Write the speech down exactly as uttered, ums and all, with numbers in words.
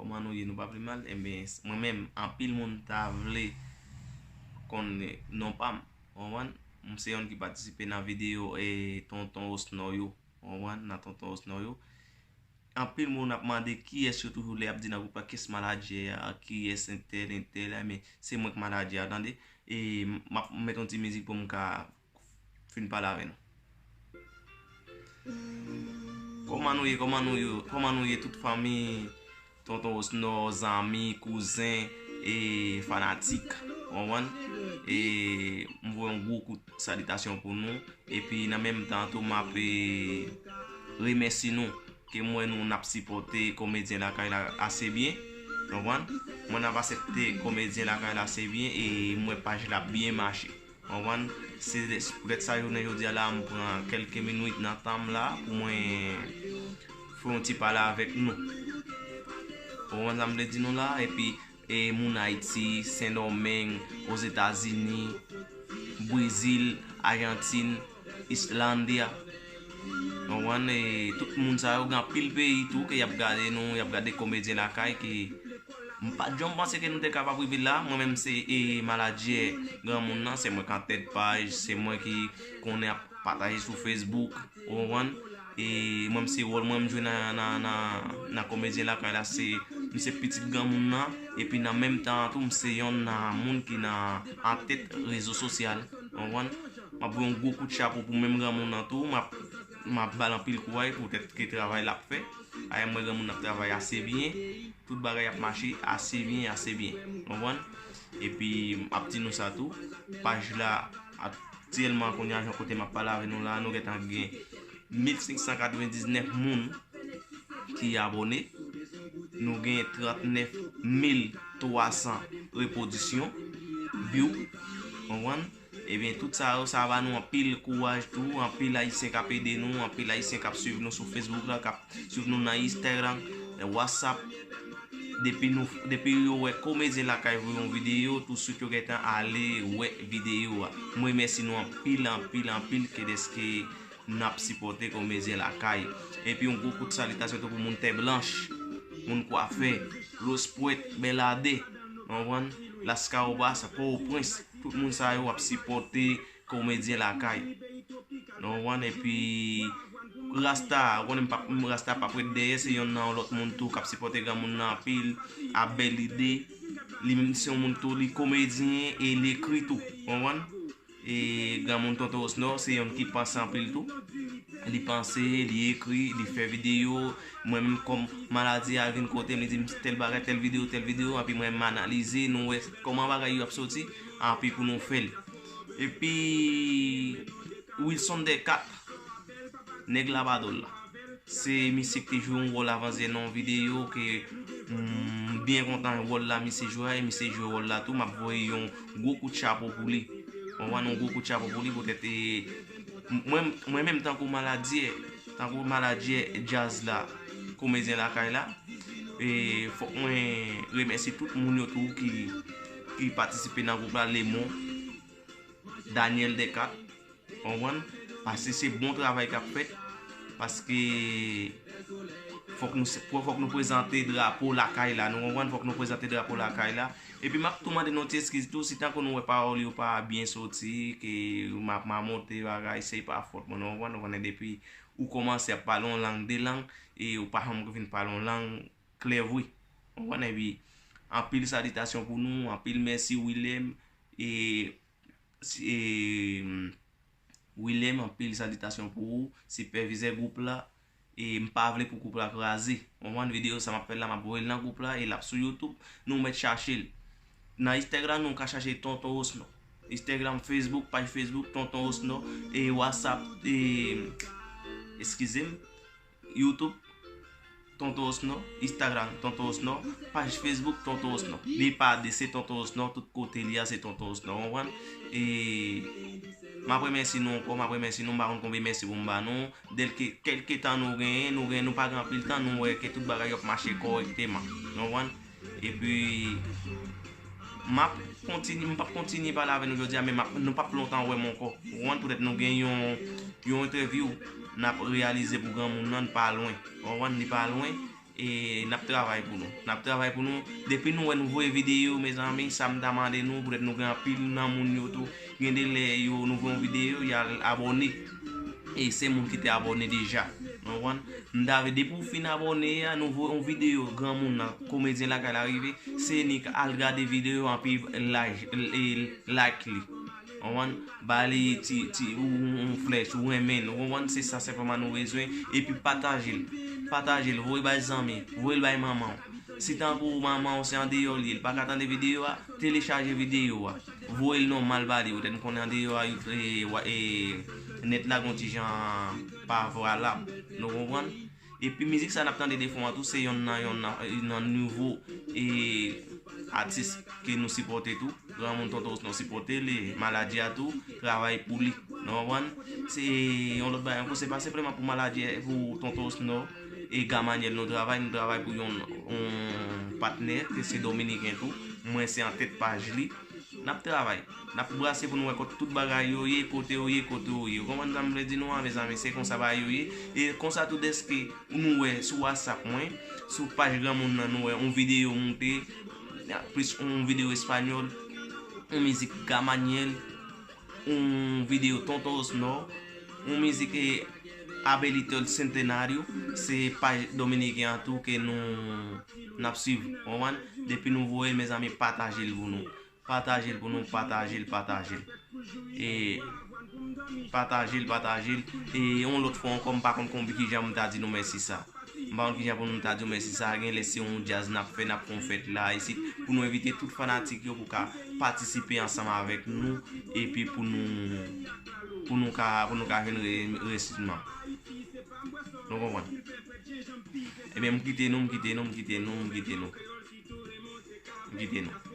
Kòman nou ye? Nou pa pi mal? Enben, mwen menm, anpil moun ta vle konn non pa m. Ou konprann? M se youn ki patisipe nan videyo e Tonton Osnò yo. Ou konprann? Nan Tonton Osnò yo. Anpil moun ap mande kiyès yo toujou lè y ap di nan gwoup la, kiyès manadjè a, kiyès entèl, entèl, men se mwen k manadjè a, tande. E m ap met yon ti mizik pou m ka fin pale avè nou. Kòman nou ye, kòman nou ye, kòman nou ye tout fanmi Tonton Osnò, zanmi, kouzen e fanatik, ou konprann? E m voye yon gwo kout salitasyon pou nou. Epi nan menm tan tou m ap e, remèsye nou ke m wè nou n ap sipòte Komedyen Lakay la ase byen. Ou konprann? Mwen n ap aksepte Komedyen Lakay la ase byen e m wè paj la ap byen mache. Ou konprann? Se poutèt sa jounen jodi a la, m pran kèlke minit nan tan m la pou mwen fè yon ti pale avèk nou. Ou konprann sa m vle di nou la? Epi e moun Ayiti, Sen Domeng, Ozetazini, Brezil, Ajantin, Islandia. Ou konprann? E tout moun sa yo, gen anpil peyi tou ke y ap gade nou, y ap gade Komedyen Lakay ke m pa t janm panse ke nou te kapab rive la. Mwen menm se e manadjè granmoun nan, se mwen k antèt paj, se mwen ki konnen ap pataje sou Facebook, ou konprann? E mwen menm se wòl mwen m jwe nan, nan, nan, nan Komedyen Lakay la, se m se pitit granmoun nan, epi nan menm tan an tou m se yonn nan moun ki nan antèt rezo sosyal, ou konprann? M ap voye yon gwo kout chapo pou menm granmoun nan tou, m ap, m ap ba l anpil kouraj poutèt ke travay l ap fè. Ayè m wè granmoun nan ap travay ase byen, tout bagay ap mache ase byen, ase byen, ou konprann? Epi m ap di nou sa tou, paj la aktyèlman kounye a jan kote m ap pale avè nou la, nou gentan gen mil senk san katrevendiznèf moun ki abòne. Nou gen trannèf mil twa san repwodisyon, view, konprann? Ebyen, tout sa yo, sa ba nou anpil kouraj tou, anpil Ayisyen k ap ede nou, anpil Ayisyen k ap swiv nou sou Facebook la, k ap swiv nou nan Instagram, nan WhatsApp. Depi nou, depi yo wè Komedyen Lakay voye yon videyo, touswit yo gentan ale wè videyo a. Mwen remèsye nou anpil, anpil, anpil ke dèske n ap sipòte Komedyen Lakay. Epi yon gwo kout salitasyon tou pou moun Tè Blanch, moun Kwafè, Lospwèt, Bèladè, ou konprann? Laskawobas, Pòtoprens, tout moun sa yo ap sipòte Komedyen Lakay. Ou konprann? Epi Rasta, ou konnen m p ap, Rasta p ap ret dèyè, se yonn nan yon lòt moun tou k ap sipòte granmoun nan anpil, ap bèl ide. Li menm se yon moun tou, li komedyen e li ekri tou, ou konprann? E granmoun Tonton Osnò se yonn ki panse anpil tou. Li panse, li ekri, li fè videyo. Mwen menm kòm maladi a vin kote m, li di m tèl bagay, tèl videyo, tèl videyo, anpi mwen menm m analize, nou wè kòman bagay yo ap soti, anpi pou nou fè l. Epi Wilson Descartes, nèg Labadòl la. Se misye ki te jwe yon wòl avantyè nan yon videyo ke m byen kontan wòl la misye jwe a, e misye jwe wòl la tou, m ap voye yon gwo kout chapo pou li. Ou konprann, yon gwo kout chapo pou li poutèt e, mwen, mwen menm tankou manadjè, tankou manadjè djaz la, Komedyen Lakay la, e fòk mwen remèsye tout moun yo tou ki, ki patisipe nan gwoup la, Lemon, Daniel Descartes, ou konprann? Paske se bon travay k ap fèt. Paske fòk nou, fòk nou prezante drapo lakay la. Nou konprann? Fòk nou prezante drapo lakay la. Epi m ap tou mande nou ti eskiz tou, si tankou nou wè pawòl yo pa byen soti, ke m ap mamote bagay, se pa fòt mwen, nou konprann? Nou konnen depi ou kòmanse ap pale yon lang, de lang, e ou pa janm vin pale yon lang klè vre. Ou konprann? Epi anpil salitasyon pou nou, anpil mèsi Willem, e, e, Willem, anpil salitasyon pou ou, sipèvizè gwoup la. E m pa vle pou gwoup la kraze. Ou konprann? Videyo sa m ap fè la, m ap voye l nan gwoup la e l ap sou YouTube. Nou mèt chache l. Nan Instagram, nou ka chache Tonton Osnon. Instagram, Facebook, paj Facebook, Tonton Osnon. E WhatsApp, e, eskize m, YouTube, Tonton Osnon, Instagram, Tonton Osnon, paj Facebook, Tonton Osnon. Li pa de, se Tonton Osnon, tout kote li a, se Tonton Osnon, ou konprann? E m ap remèsye nou ankò, m ap remèsye nou, m pa konn konbyen mèsi pou m ba nou. Dèlke, kèlke tan nou genyen, nou genyen, nou pa gen anpil tan, nou wè ke tout bagay yo ap mache kòrèkteman, ou konprann? Epi, m ap kontinye, m p ap kontinye pale avè nou jodi a, men m ap, nou p ap lontan wè m ankò. Ou konprann? Poutèt nou gen yon, yon entèvyou n ap reyalize pou granmoun nan, li pa lwen. Ou konprann? Li pa lwen. E n ap travay pou nou. N ap travay pou nou. Depi nou wè nou voye videyo, mezanmi, sa m ta mande nou, poutèt nou gen anpil nan moun yo tou. Gen de lè yo, nou voye yon videyo, y al abòne. E se moun ki te abòne deja. Nou konprann? M ta vle, depi w fin abòne a, nou voye yon videyo, granmoun nan, komedyen lakay la rive, se nik al gade videyo an, pi like, e, like li. Konprann? Ba li ti, ti, ou, ou, ou flèch, ou renmen l, ou konprann? Se sa senpleman nou bezwen. Epi pataje l. Pataje l, voye bay zanmi, voye l bay manman w. Si tankou manman w se andeyò li ye, li pa ka tande videyo a, telechaje videyo a. Voye l nòmal ba li, poutèt m konnen andeyò a, e, wa- e, nèt la gon ti jan pa valab. Nou konprann? Epi mizik sa n ap tande defwa an tou, se yonn nan, yonn nan, e, nan nouvo, e, atis ke nou sipòte tou. Granmoun Tonton Osnò sipòte li, Maladie a tou, travay pou li. Nou konprann? Se yon lòt bagay ankò, se pa senpleman pou Maladie, pou Tonton Osnò e Gamanyèl nou travay, nou travay pou yon, yon patnè, ke se dominiken tou. Mwen se an tèt paj li. N ap travay. N ap brase pou nou wè kot tout bagay yo ye, kote yo ye, kote yo ye. Ou konprann sa m vle di nou an, mezanmi? Se konsa bagay yo ye. E konsa tou, dèske nou wè sou WhatsApp mwen, sou paj granmoun nan, nou wè yon videyo moute, plis yon videyo espanyòl, yon mizik Gamanyèl, yon videyo Tonton Osnò, yon mizik, e, Abelito El Centenario, se paj dominiken an tou ke nou, n ap swiv, konprann? Depi nou voye, mezanmi, pataje l pou nou. Pataje l pou nou, pataje l, pataje l. E pataje l, pataje l. E yon lòt fwa ankò, m pa konn konbyen kijan pou m ta di nou mèsi sa. M pa konn kijan pou nou ta di w mèsi sa. Gen lè se yon djaz n ap fè, n ap fè yon fèt la, isit, pou nou envite tout fanatik yo pou ka patisipe ansanm avèk nou, epi pou nou, pou nou ka, pou nou ka jwenn re- resitman. Nou konprann? Ebyen, m kite nou, m kite nou, m kite nou, m kite nou. M kite nou.